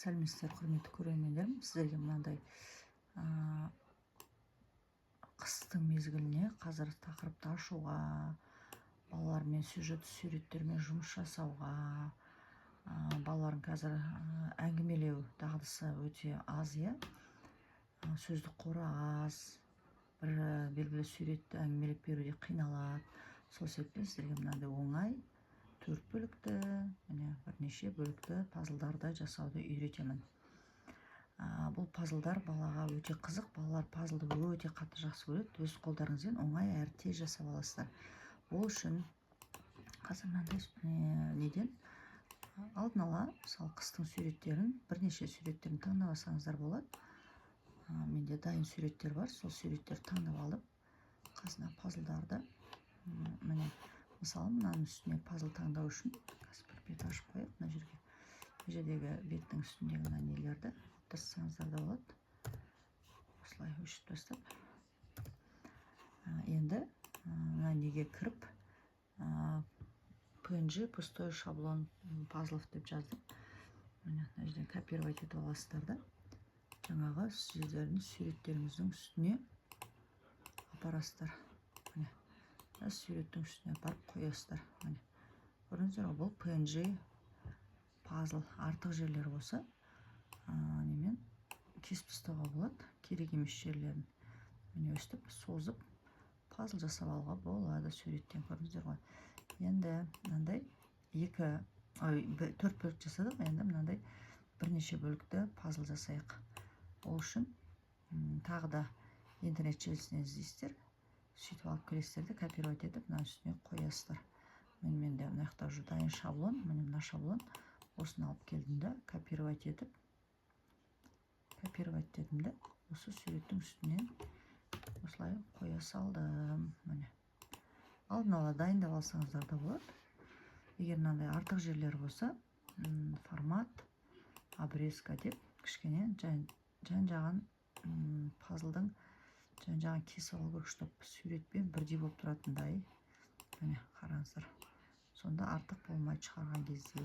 Сәлеметсіздер, құрметті көрермендерім! Сіздерге мынандай қыстың мезгіліне қазір тақырыпты ашуға, балалармен сюжет суреттермен жұмыс жасауға, балалардың қазір әңгімелеу дағдысы өте аз, иә. Сөздік қоры аз, бір белгілі суретті әңгімелеп беруде қиналады. Сол себептен сіздерге мынандай оңай төрт бөлікті, міне, бірнеше бөлікті пазлдарды жасауды үйретемін. Бұл пазлдар балаға өте қызық, балалар пазлды өте қатты жақсы көреді. Өз қолдарыңызбен оңай әрі тез жасап аласыздар. Ол үшін қазір мынандай неден алдын ала, мысалы, қыстың суреттерін, бірнеше суреттерін таңдап алсаңыздар болады. Менде дайын суреттер бар, сол суреттерді таңдап алып, қасына пазлдарды, міне, мысалы, мынаның үстіне пазл таңдау үшін қазір бір бет ашып қояйық. Мына жерге, мына жердегі беттің үстіндегі мына нелерді алып тастасаңыздар да болады, осылай өшіріп тастап. Енді мына неге кіріп, PNG пустой шаблон пазлов деп жаздым. Міне, мына жерден копировать етіп аласыздар да, жаңағы сіздердің суреттеріңіздің үстіне апарасыздар. Міне, мына суреттің үстіне апарып қоясыздар. Міне, көрдіңіздер ғой, бұл PNG пазл. Артық жерлері болса, немен кесіп тастауға болады, керек емес жерлерін. Міне, өстіп созып пазл жасап алуға болады суреттен, көрдіңіздер ғой. Енді мынандай екі, ой, төрт бөлік жасадық. Енді мынандай бірнеше бөлікті пазл жасайық. Ол үшін тағы да интернет желісінен іздейсіздер, сөйтіп алып келесіздер де, копировать етіп, мына үстіне қоясыздар. Міне, менде мына жақта уже дайын шаблон. Міне, мына шаблон, осыны алып келдім да, копировать етіп, копировать дедім де, осы суреттің үстіне осылай қоя салдым. Міне, алдын ала дайындап алсаңыздар да болады. Егер мынандай артық жерлер болса, формат, обрезка деп, кішкене жан жағын, пазлдың жан жағын кесіп алу керек, чтобы суретпен бірдей болып тұратындай. Міне, қараңыздар, сонда артық болмайды шығарған кезде.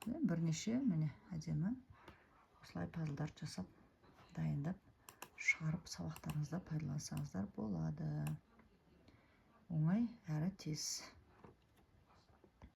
Міне, бірнеше, міне, әдемі осылай пазлдар жасап, дайындап шығарып, сабақтарыңызда пайдалансаңыздар болады, оңай әрі тез.